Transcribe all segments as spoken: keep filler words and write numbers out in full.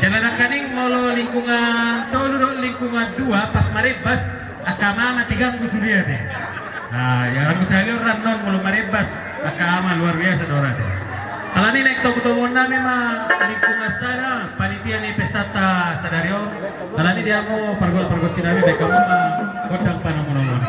Jala nangkaning molo lingkungan tolu dohot lingkungan dua pas marebbas, angka ama na tiganggu sude ate. Nah, ya, anggo sahali on ra annon molo marebbas, angka ama luar biasa do ra ate. Alani naeng togutoguon nami ma lingkungan sada, panitia ni pestanta sadari on. Alani di hamu pargol-pargonsi nami, baen hamu ma gondang panomunomuon.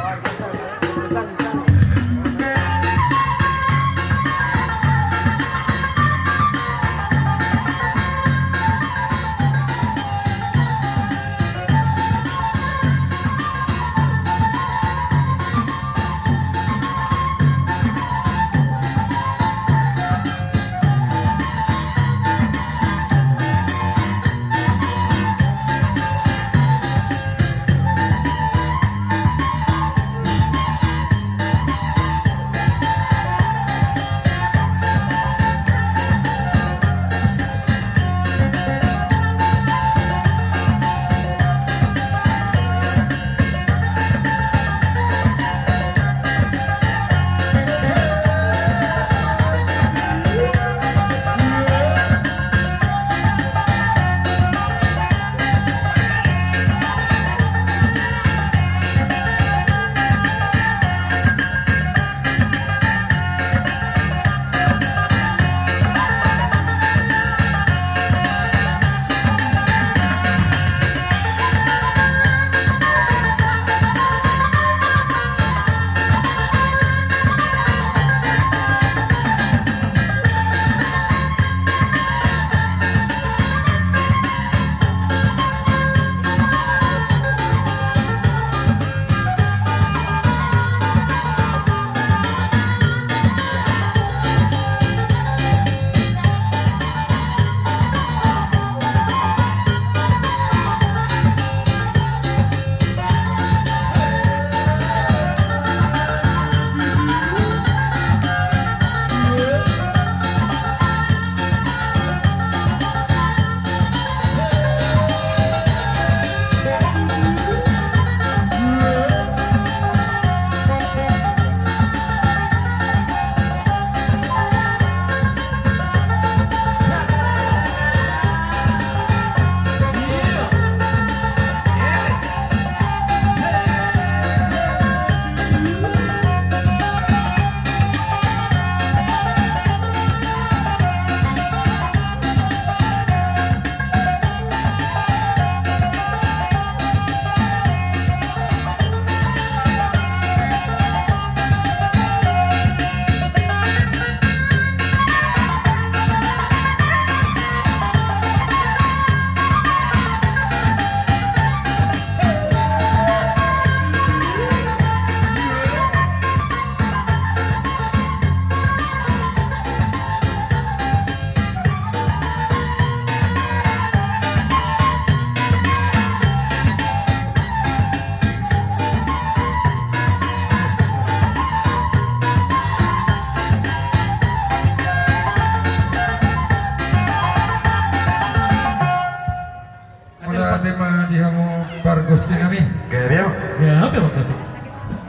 Mauliate ma di hamu pargonsi nami. Gabe, gabe.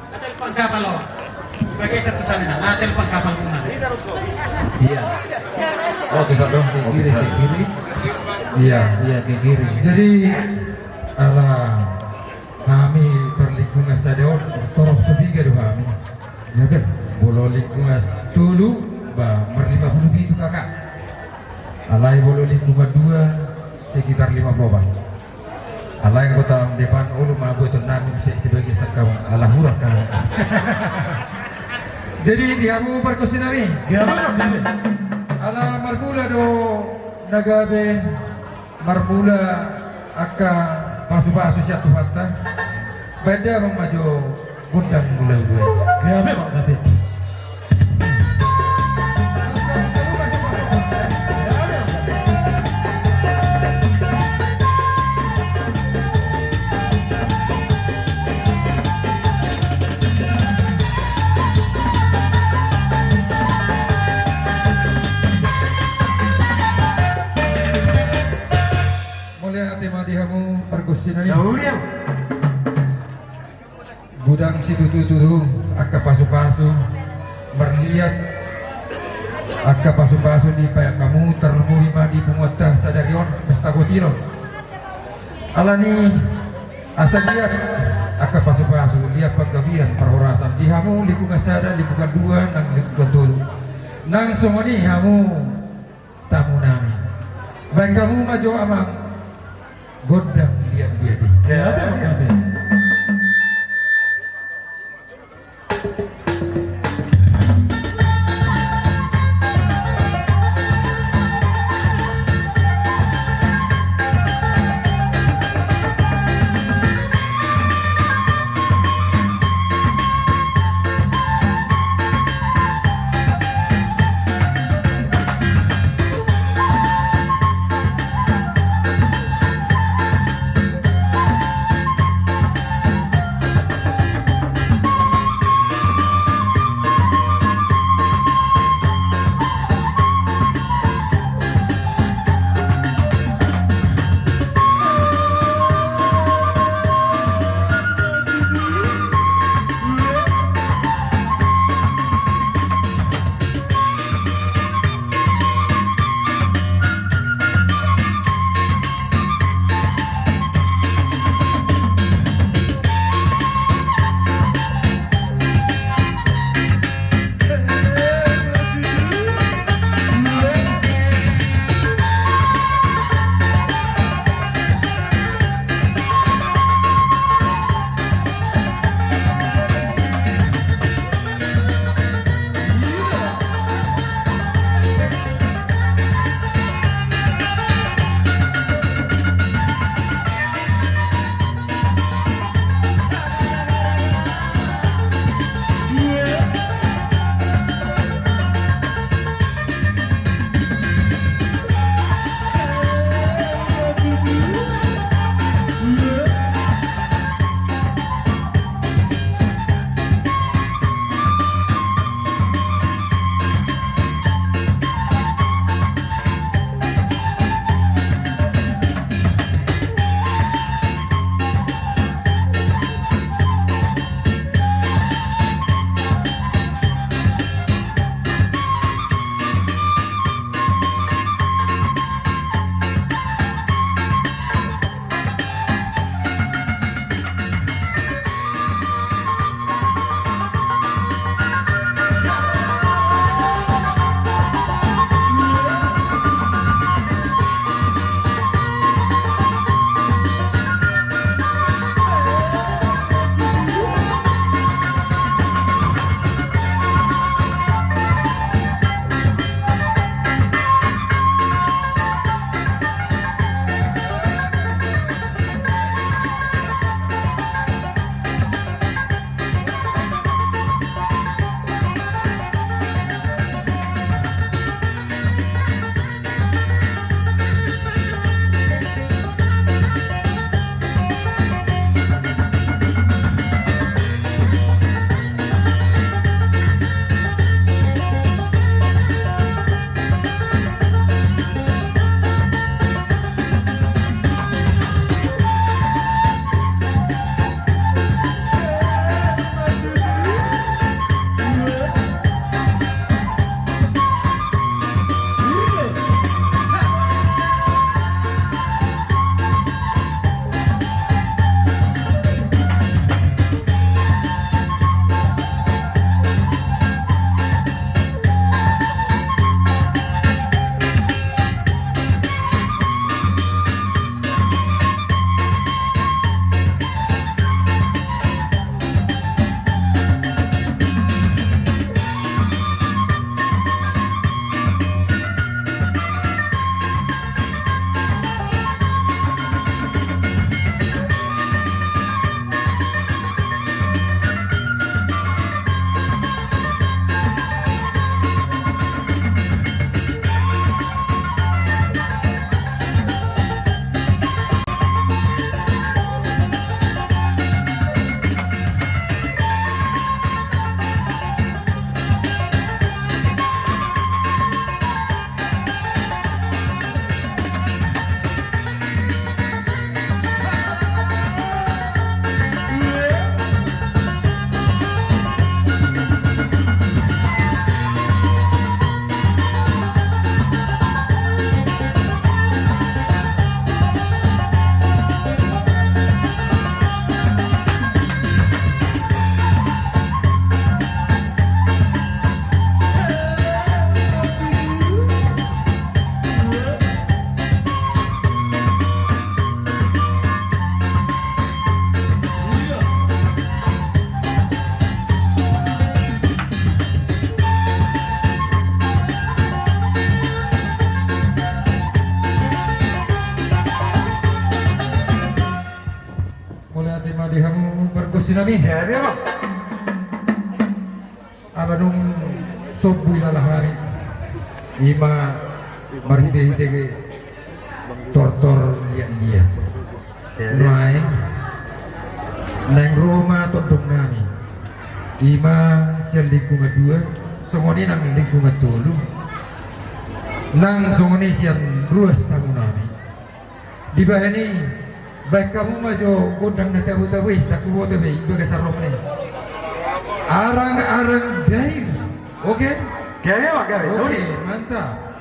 Atel pangkapal lo. Bagi satu sana, atel pangkapal mana? Iya. Oh, kita dong ke kiri, ke kiri. Iya. Iya, ke kiri. Jadi, ala hami parlingkungan sada on, torop so piga do hami. Iya, kan? Molo lingkungan tolu, ba, marlima pulu pitu K K. Alai molo lingkungan dua, sekitar lima pulu opat. Alai anggo taon depan olo ma buaton nami muse sebagai sangkap ala hurang kan. Jadi di hamu pargonsi nami. Gabe, gabe. Ala marmula do na gabe, marmula angka pasupasu sian Tuhanta. Baen damang ma jo gondang mulai dua. Gabe, Bang David. Mauliate ma di hamu pargonsi nami. Godang situtu-tutu angka pasupasu marliat Angka pasupasu ni payak hamu tarlumobi ma di punguanta sadari on, pesta gotilon. Alani asa liat angka pasupasu, liat panggabean parhorasan di hamu lingkungan sada, lingkungan dua, nang lingkungan tolu. Nang songon i hamu tamu nami. Baen hamu ma jo amang gondang liat-liat i. Liat-liat i. Sinami. Gabe, Bang. Ala dung sombu ilala hami, ima marhite-hite tortor liat-liat. Nuaeng naeng ro ma tondong nami, ima sian lingkungan dua, songon i nang lingkungan tolu, nang songon i sian ruas tamu nami. Dibahen i, baen hamu ma jo gondang na tabo-tabo i, ndang huboto be i bagas arongna i. Arang-arang Dairi. Oke? Gabe, Bang, gabe. Oke, mantap.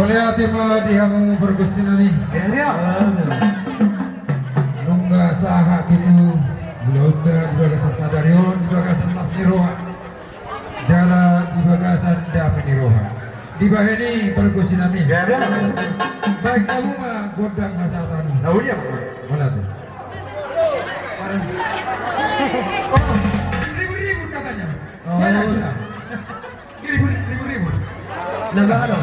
Ate ma di hamu pargonsi nami. Nunga sahat tutu ulaonta di bagasan sadari on, di bagasan las ni roha jala di bagasan dame ni roha. Dibahen i pargonsi nami, baen hamu ma gondang hasahatan i. Mana tu? Oh, ribut-ribut katanya. Oh, ya sudah. Ribut-ribut. Nah, nggak ada.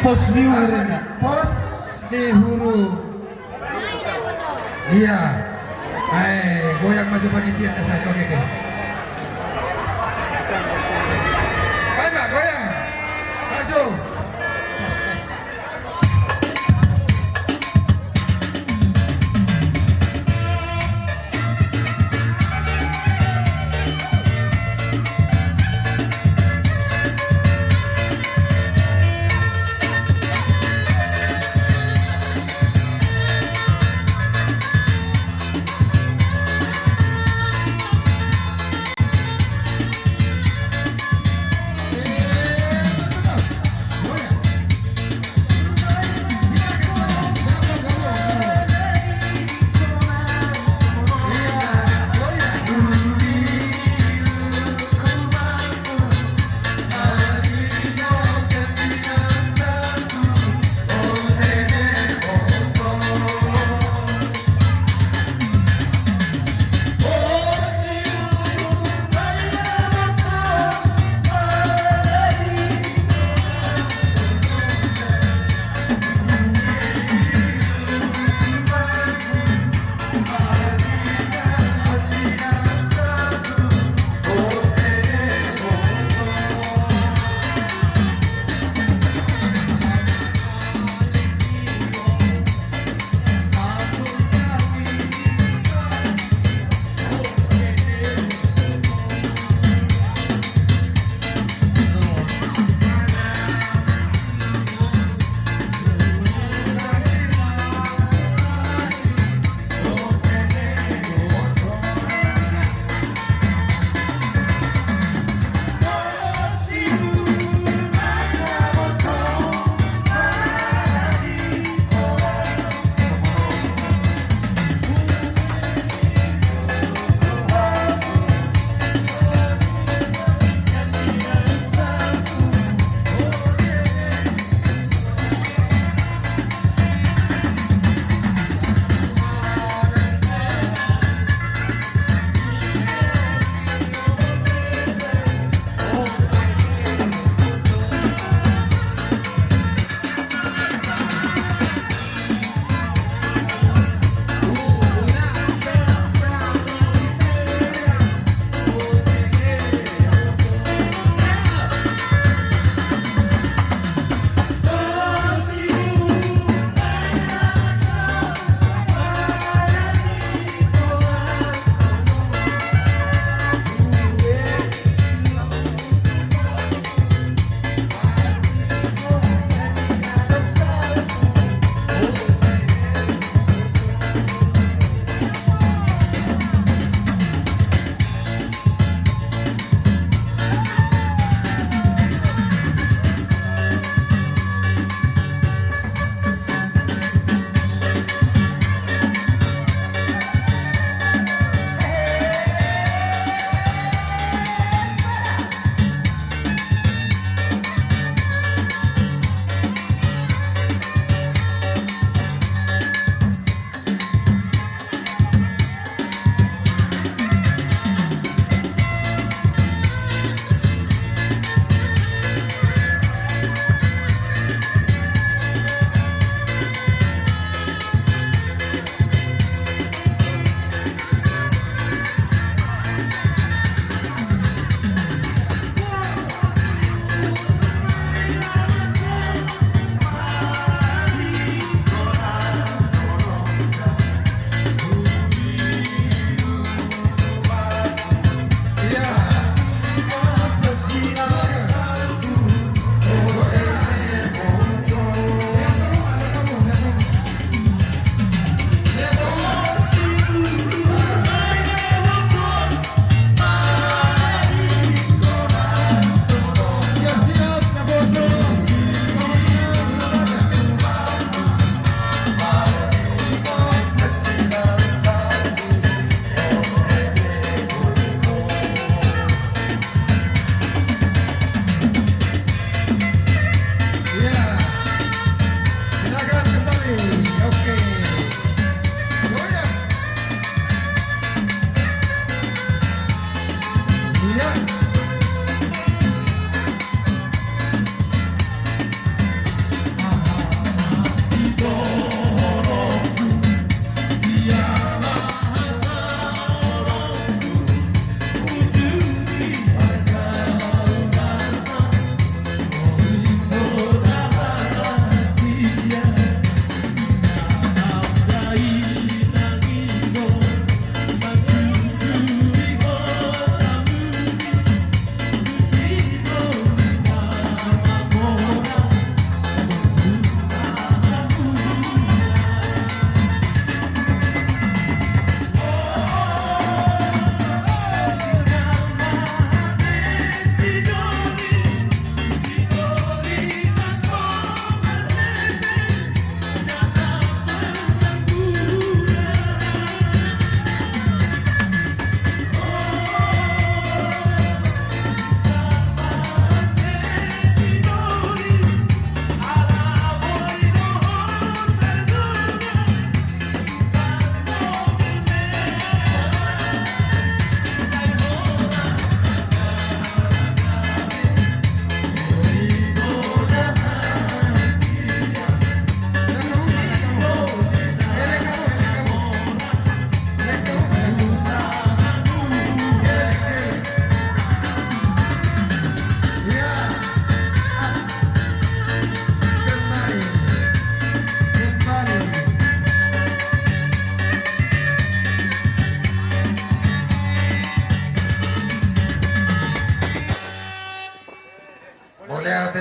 Pos di hulu. Pos di hulu. Iya. Ae, goyang ma jo panitia, dah saya, oke, oke. Ayo, Pak, goyang. Maju.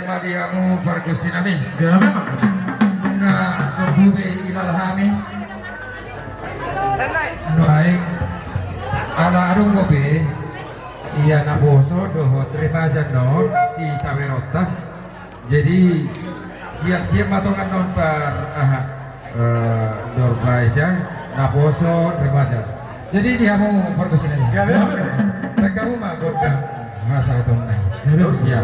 Mauliate ma di hamu pargonsi nami. Gabe ma. Nunga sombu be ilala hami. Nuaeng ala adong be ia naposo dohot remaja on sisaberonta. Jadi siap-siap ma tongon on par aha, eh, door prize ya, naposo remaja. Jadi di hamu pargonsi nami. Gabe ma. Baen hamu ma gondang hasahaton nai. Gabe ma. Ya.